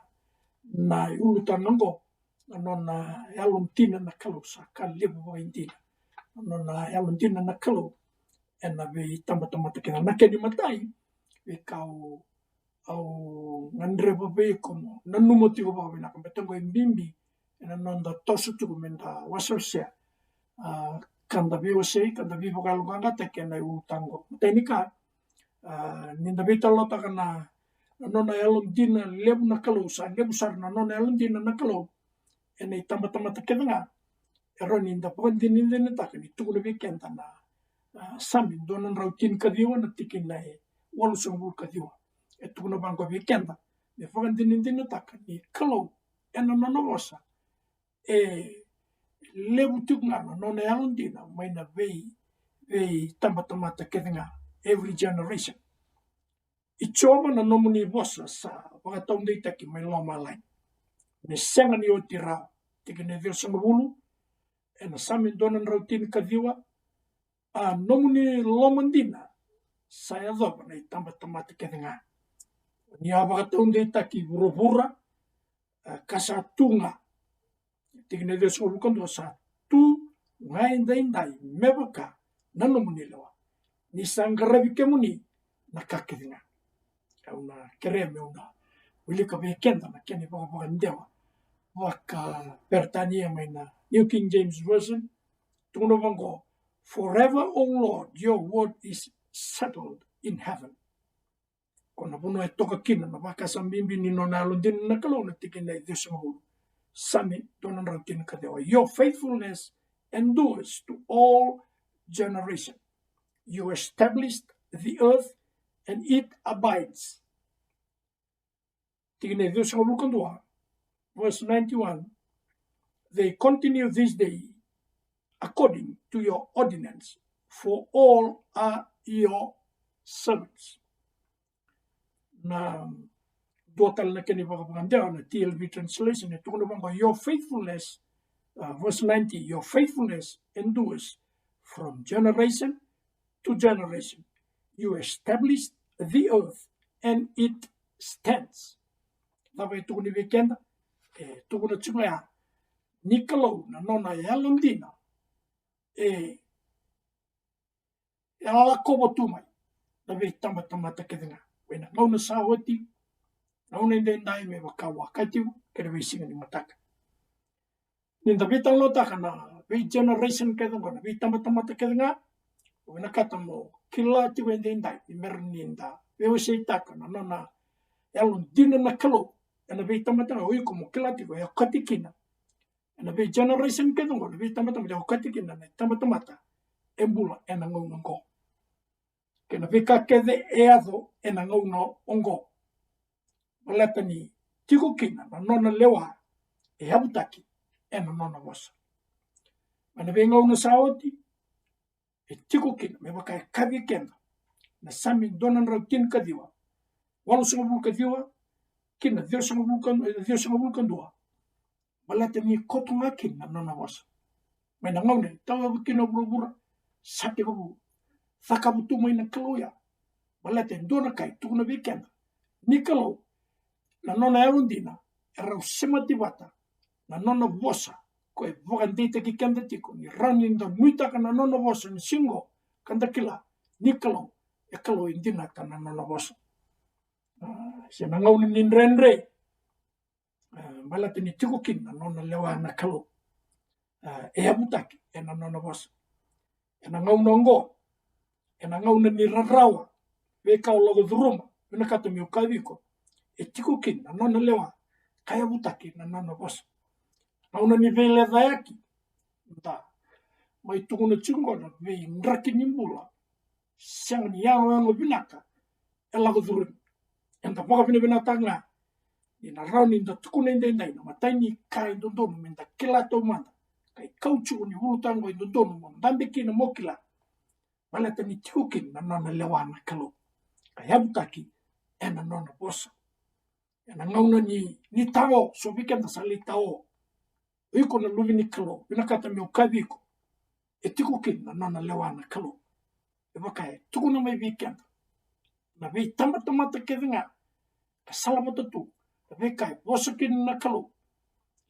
na ulutaga oqo, na nona yalodina na Kalou. Sa ka levu vakaidina na nona yalodina na Kalou ena veitabatamata kece. Na kena imatai, veika au, au gadreva vei iko mo nanuma tiko vakavinaka, baleta oqo e bibi ena noda toso tiko meda wasewasea. A, ka da veiwasei, ka da veivakayaloqaqataki ena ulutaga oqo. Matai ni ka, a, ni da veitalanoataka na, na nona yalodina levu na Kalou, sa levu sara na nona yalodina na Kalou ena itabatamata kece ga. E rawa ni da vakadinadinataka ni tukuna vei keda na, a, Same dua na drau tinikaciwa na tikina e walusagavulu ka ciwa. E tukuna vaqo vei keda me vakadinadinataka ni Kalou ena nona vosa e levu tiko ga na nona yalodina mai na vei, veitabatamata kece ga, every generation. I Jiova na nomuni vosa sa vakataudeitaki mai lomalagi. Me sega ni oti rawa. Tikina e ciwasagavulu, ena Same dua na drau tinikaciwa, a nomuni lomadina sa yacova na itabatamata kece ga. Ni a vakataudeitaki vuravura, a, ka sa tu ga. Tikina e ciwasagavulu ka dua, sa tu ga edaidai me vaka na nomuni lewa, ni sa qaravi kemuni na ka kece ga. Au na kerea meu na wilika vei keda na kena ivakavakadewa vakaperitania mai na New King James Version. Tukuna vaqo, "Forever, O Lord, your word is settled in heaven." Ko na vanua e toka kina na vakasama bibi ni nona yalodina na Kalou, na tikina e ciwasagavulu. Same dua na drau tinikaciwa. "Your faithfulness endures to all generation. You established the earth and it abides." Tikina e ciwasagavulu ka dua, verse ninety-one. "They continue this day according to your ordinance, for all are your servants." Na dua tale na kena ivakavakadewa na T L V translation e tukuna vaqo, "Your faithfulness," uh, verse ninety, "Your faithfulness endures from generation to generation. You established the earth and it stands." Cava e tukuni vei keda? E tukuna tiko ya ni Kalou na nona yalodina e e lakova tu mai na veitabatamata kece ga. Vei na gauna sa oti, gauna edaidai, me vaka au a kaya tiko, kei na veisiga ni mataka. Ni da veitalanoataka na veigeneration kece ga, na veitabatamata kece ga, au vinakata mo kila tiko edaidai ni me rawa ni da veiwaseitaka na nona yalodina na Kalou ena veitabatamata ga, o iko mo kila tiko e okati kina ena veigeneration kece oqo, na veitabatamata e okati kina na itabatamata e bula ena gauna oqo, kei na veika kece e yaco ena gauna oqo. Baleta ni tiko kina na nona lewa e yavutaki ena nona vosa. Mai na veigauna sa oti, e tiko kina, me vaka e kaya vei keda na Same dua na drau tinikaciwa, walusagavulu ka ciwa ki na ciwasagavulu ka, ciwasagavulu ka dua. Baleta ni koto ga kina na nona vosa. Mai na gauna e tauyavu kina o vuravura, sa tekivu cakava tu mai na Kalou ya. Baleta e dua na ka e tukuna vei keda ni Kalou, na nona yalodina e rau semati vata na nona vosa, ko e vakadeitaki keda tiko ni rawa ni da nuitaka na nona vosa ni siga oqo, ka da kila ni Kalou e Kalou e dinata na nona vosa. A, se na gauna ni dredre, a, baleta ni tiko kina na nona lewa na Kalou, a, e yavutaki ena nona vosa. Ena gauna oqo, ena gauna ni rarawa, veika o lako curuma, vinakata meu kaya vei iko, e tiko kina na nona lewa ka yavutaki na nona vosa. Gauna ni veilecayaki, da mai tukuna tiko oqo na veidraki ni bula, sega ni yagoyago vinaka e lako curumi. Eda vakavinavinakataka ga ni na rawa ni da tukuna edaidai na imatai ni ka e dodonu me da kila taumada, ka ikau tiko ni ulutaga oqo e dodonu mo dabe kina mo kila. Baleta ni tiko kina na nona lewa na Kalou ka yavutaki ena nona vosa. Ena gauna ni, ni tao, so vei keda sa lai tao, o iko na luve ni Kalou, vinakata meu kaya vei iko, e tiko kina na nona lewa na Kalou. E vaka e tukuna mai vei keda na veitabatamata kece ga, ka salavata tu na veika e vosa kina na Kalou,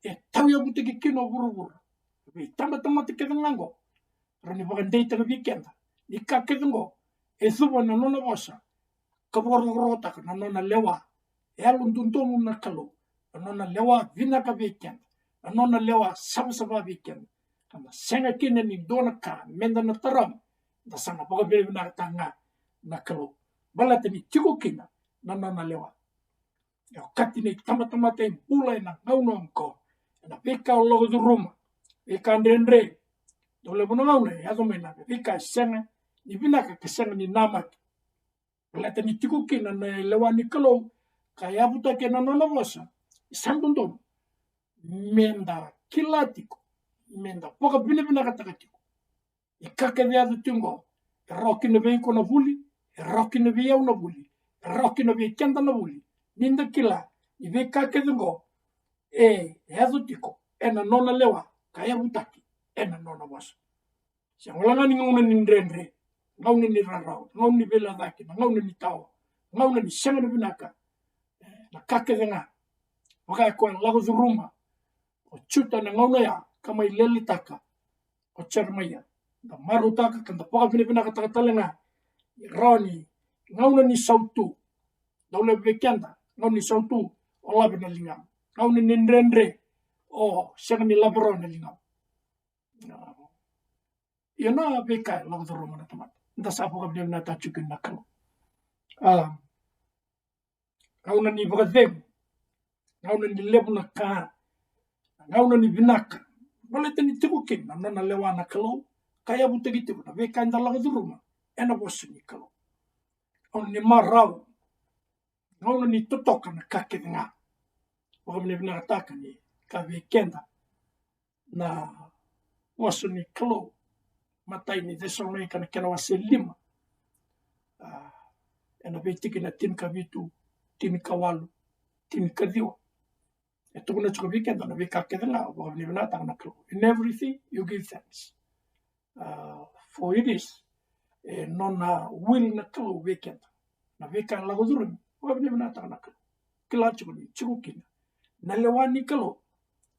e tauyavutaki kina o vuravura. Na veitabatamata kece ga oqo, rawa ni vakadeitaka vei keda ni ka kece oqo e cuva na nona vosa, ka vakarokorokotaka na nona lewa e yalododonu na Kalou, na nona lewa vinaka vei keda, na nona lewa savasava vei keda, ka na sega kina ni dua na ka meda na tarava, da sa na vakavinavinakataka ga na Kalou. Baleta ni tiko kina na nona lewa. E okati na itabatamata e bula ena gauna oqo ena veika o lako curuma, veika dredre. Dau levu na gauna e yaco mai na veika e sega ni vinaka ka sega ni namaki. Baleta ni tiko kina na lewa ni Kalou ka yavutaki ena nona vosa, e sa dodonu meda kila tiko, meda vakavinavinakataka tiko. E ka kece yaco tiko oqo, e rawa kina vei iko na vuli, e rawa kina vei au na vuli, e rawa kina vei keda na vuli. Ni da kila ni veika kece oqo e yaco tiko ena nona lewa ka yavutaki ena nona vosa. Sega wale ga ni gauna ni dredre, gauna ni rarawa, gauna ni veilecayaki, na gauna ni tawa, gauna ni sega ni vinaka. E, na ka kece ga vaka e koya lako curuma o Juta na gauna ya ka mai lelitaka o Jeremaia. Da marautaka ka da vakavinavinakataka tale ga ni rawa ni gauna ni sautu. Dau levu vei keda, gauna ni sautu o lave na ligamu. Gauna ni dredre o sega ni lave rawa na ligamu. Ia na veika e lako curuma na tamata, da sa vakavinavinakataka tiko kina na Kalou. A, gauna ni vakacegu, gauna ni levu na ka, gauna ni vinaka, baleta ni tiko kina na nona lewa na Kalou ka yavutaki tiko na veika eda lako curuma ena vosa ni Kalou. Gauna ni marau, gauna ni totoka na ka kece ga. Vakavinavinakataka ni ka vei keda na vosa ni Kalou, matai ni Cesalonaika na kena wase lima, a, ena veitikina tinikavitu, tinikawalu, tinikaciwa. E tukuna tiko vei keda na veika kece ga, vakavinavinakataka na Kalou. In everything you give thanks, a, for it is, e nona will na Kalou vei keda na veika e lako curumi. Vakavinavinakataka na Kalou. Kila tiko ni tiko kina na lewa ni Kalou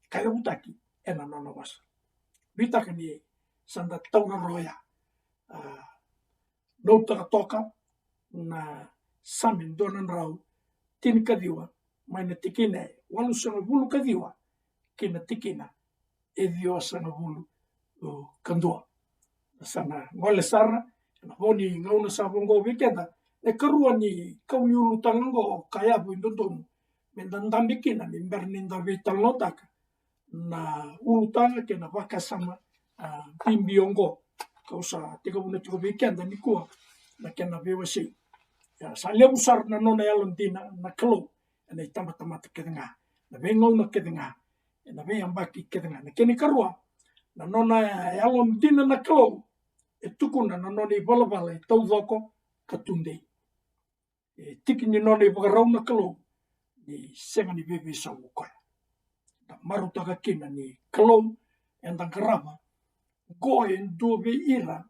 ka yavutaki ena nona vosa. Nuitaka ni sa da taura rawa ya. A, noutaka toka na Same dua na drau tinikaciwa, mai na tikina e walusagavulu ka ciwa ki na tikina e ciwasagavulu ka dua. Sa na gole sara ena vo ni gauna sa vo oqo vei keda, e karua ni kau ni ulutaga oqo ka yavu e dodonu meda dabe kina ni bera ni da veitalanoataka na ulutaga kei na vakasama, a, bibi oqo. Kau sa tekivuna tiko vei keda nikua na kena veiwasei. Ia, sa levu sara na nona yalodina na Kalou ena itabatamata kece ga, na veigauna kece ga, ena veiyabaki kece ga. Na kena ikarua, na nona yalodina na Kalou e tukuna na nona ivalavala e taucoko ka tudei. E tiki ni nona ivakarau na Kalou ni sega ni veiveisau o koya. Da marautaka kina ni Kalou eda qarava oqo e dua vei ira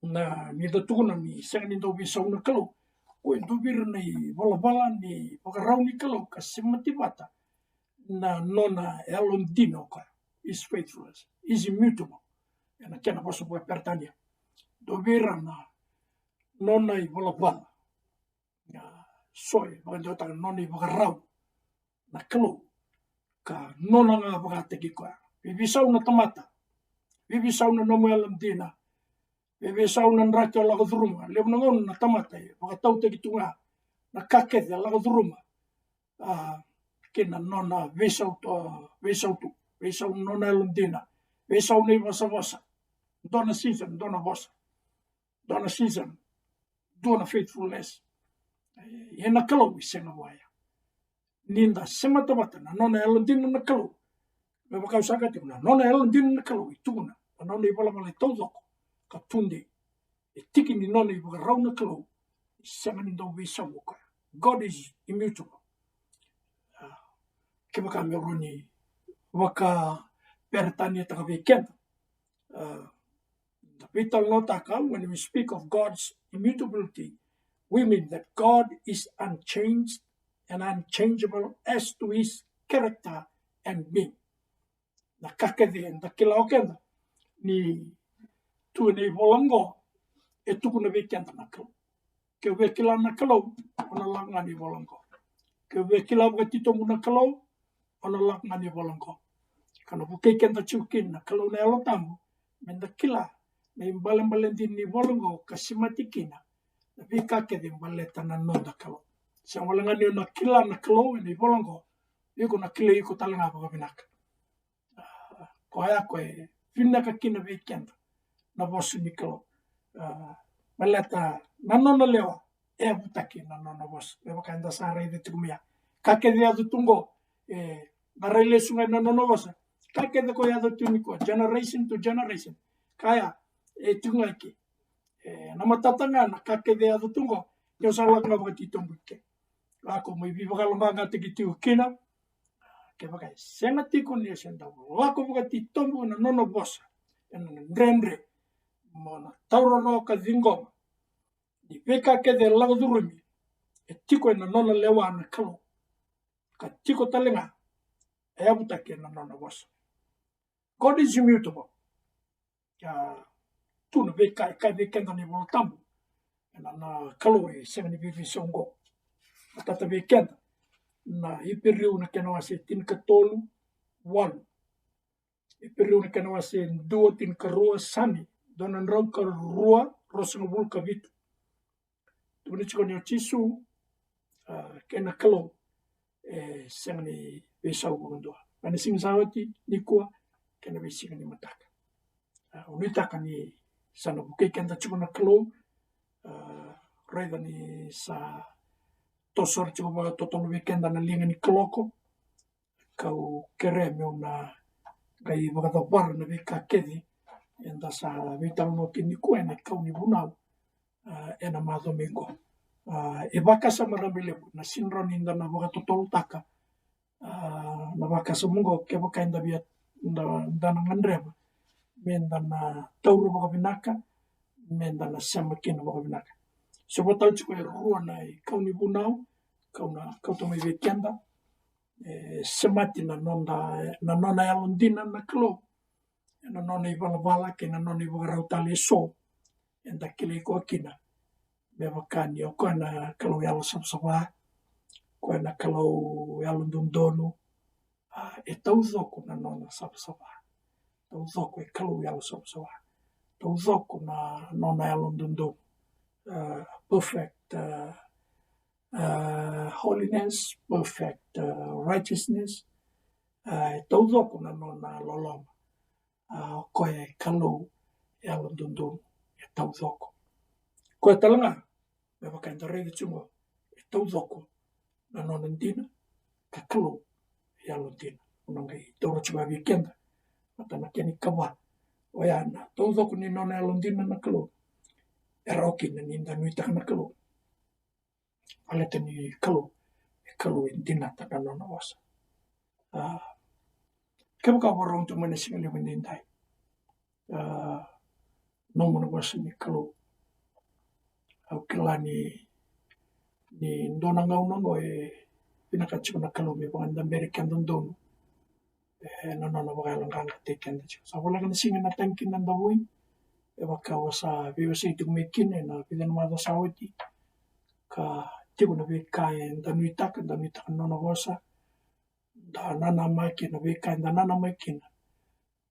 na, ni da tukuna ni sega ni dau veisau na Kalou, oqo e dua vei ira na ivalavala ni vakarau ni Kalou ka semati vata na nona yalodina o koya. His faithfulness is immutable. Ena kena vosa vakaperetania, dua vei ira na nona ivalavala, a, so e vakadewataka na nona ivakarau na Kalou ka nona ga vakataki koya. Veiveisau na tamata, veiveisau na nomu yalodina, veiveisau na draki o lako curuma. Levu na gauna na tamata e vakatautaki tu ga na ka kece e lako curuma, a, kei na nona veisau tu, veisau tu, veisau na nona yalodina, veisau na ivosavosa. Dua na season dua na vosa, dua na season dua na faithfulness. Ia na Kalou e sega vua ya. Ni da semata vata na nona yalodina na Kalou, me vaka au sa kaya tiko, na nona yalodina na Kalou e tukuna na nona ivalavala e taucoko ka tudei. E tiki ni nona ivakarau na Kalou, e sega ni dau veisau o koya. God is immutable. A, kevaka me rawa ni vakaperetaniataka vei keda, a, da veitalanoataka, when we speak of God's immutability, we mean that God is unchanged and unchangeable as to his character and being. Na ka kece eda kila o keda ni tu ena ivola oqo, e tukuna vei keda na Kalou. Ke o via kila na Kalou, o na lako ga ni vola oqo. Ke o via kila vakatitobu na Kalou, o na lako ga ni vola oqo. ka na vukei keda tiko kina na Kalou na Yalo Tabu, meda kila na ibalebale dina ni ivola oqo ka semati kina na veika kece baleta na noda Kalou. Sega wale ga ni o na kila na Kalou ena ivola oqo, iko na kilai iko tale ga vakavinaka. Koya ko e vinaka kina vei keda na vosa ni Kalou. Baleta na nona lewa e yavutaki na nona vosa. Me vaka eda sa raica tiko mai ya, ka kece yaco tu oqo e qarai lesu ga ena nona vosa. Ka kece ko yaco tu nikua, generation to generation, ka ya e tiko ga eke. E na matata ga na ka kece yaco tu oqo, ke o sa lako ga vakatitobu eke. Lako mai veivakayaloqaqataki tiko kina. Kevaka e sega tiko ni o sa dau lako vakatitobu ena nona vosa, ena dredre mo na taura rawa ka ciqoma ni veika kece e lako curumi e tiko ena nona lewa na Kalou, ka tiko tale ga e yavutaki ena nona vosa. God is immutable. Ia, tu na veika e kaya vei keda na iVola Tabu, ena na Kalou e sega ni veiveisau oqo. Matata vei keda na Iperiu na kena wase tinikatolu, walu. Iperiu na kena wase dua, tinikarua, Same dua na drau ka rua, ruasagavulu ka vitu. Tukuna tiko ni o Jisu, a, kei na Kalou e sega ni veisau vakadua. Mai na siga sa oti, nikua, kei na veisiga ni mataka. A, au nuitaka ni sa na vukei keda tiko na Kalou. A, raica ni sa toso sara tiko vakatotolo vei keda na liga ni kaloko. Kau kerea meu na qai vakacavara na veika kece eda sa veitalanoa kina nikua ena kau ni vunau, a, ena macawa mai qo. A, e vakasama rabailevu, na sega ni rawa ni da na vakatotolotaka, a, na vakasama oqo kevaka eda via, da, da na gadreva meda na taura vakavinaka, meda na sema kina vakavinaka. Se vakatau tiko e rua na ikau ni vunau kau na kauta mai vei keda. E semati na noda, na nona yalodina na Kalou ena nona ivalavala kei na nona ivakarau tale eso. Eda kilai koya kina me vaka ni o koya na Kalou yalosavasava, koya na Kalou yalododonu. A, e taucoko na nona savasava. Taucoko e Kalou yalosavasava. Taucoko na nona yalododonu. A, perfect, a, a, holiness, perfect, a, righteousness. A, e taucoko na nona loloma. A, o koya e Kalou yalododonu, e taucoko. Koya tale ga, me vaka eda raica tiko qo, e taucoko na nona dina, ka Kalou yalodina. Au na qai taura tiko vei keda, vata na kena ikava, oya na taucoko ni nona yalodina na Kalou. E rawa kina ni da nuitaka na Kalou. Baleta ni Kalou e Kalou e dinata na nona vosa. A, kevaka o vakarorogo tu mai na siga levu edaidai, a, nomu na vosa ni Kalou. Au kila ni, ni dua na gauna oqo e vinakata tiko na Kalou me vakadaberi keda donu ena nona vakayaloqaqataki keda tiko. Sa voleka na siga ena tagi kina na davui, e vaka au sa veiwasei tiko mai kina ena vica na macawa sa oti. Ka tiko na veika eda nuitaka, da nuitaka na nona vosa, da nanamaki na veika eda nanamaki kina.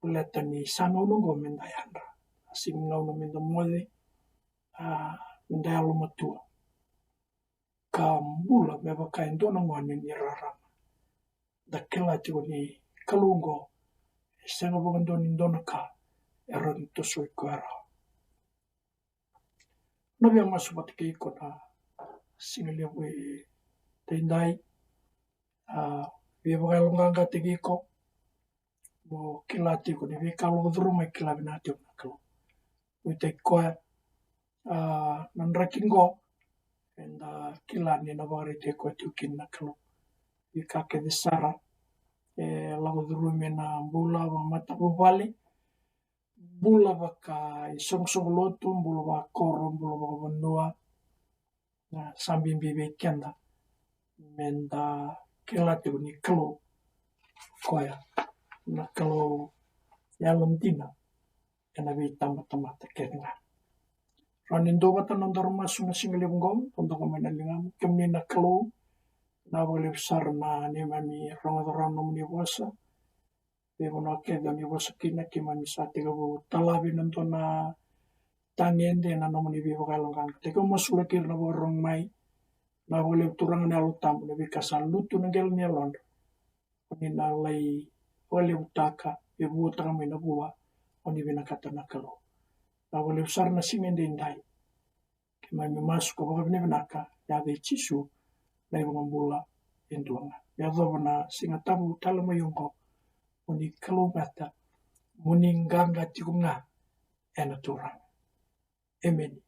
Baleta ni sa gauna oqo meda yadra. A sega ni gauna meda moce, a, meda yalomatua ka bula me vaka e dua na gone ni rarama. Da kila tiko ni Kalou oqo e sega vakadua ni dua na ka e rawa ni tosoi koya rawa. Na via masu vata kei iko na siga levu edaidai. A, via vakayaloqaqataki iko mo kila tiko ni veika lako curuma e kila vinaka tiko na Kalou. Nuitaki koya, a, na draki qo eda kila ni na vakaraitaki koya tiko kina na Kalou. Veika kece sara e lako curuma ena bula vakamatavuvale, bula vakaisoqosoqo lotu, bula vakakoro, bula vakavanua. Na sa bibi vei keda meda kila tiko ni Kalou koya na Kalou yalodina ena veitabatamata kece ga. Rawa ni dua vata na nodaru masu na siga levu qo, dodoka mai na ligamu. Kemuni na Kalou, na vakalevu sara na neimami rogoca rawa nomuni vosa. veivanua kece o ni vosa kina. Keimami sa tekivu talave na dua na tagede na nomuni veivakayaloqaqataki. Au masulaki ira na vakarorogo mai, na vakalevu Turaga na Yalo Tabu na veika sa lutu na qele ni yalodra. O ni na lai vakalevutaka, e vuataka mai na vua o ni vinakata na Kalou. Na vakalevu sara na siga edaidai. Keimami masu ka vakavinavinaka, yaca i Jisu na iVakabula e dua ga. Me yacova na Siga Tabu tale mai oqo, mo ni kalougata, mo ni qaqa tiko ga ena Turaga. Emeni.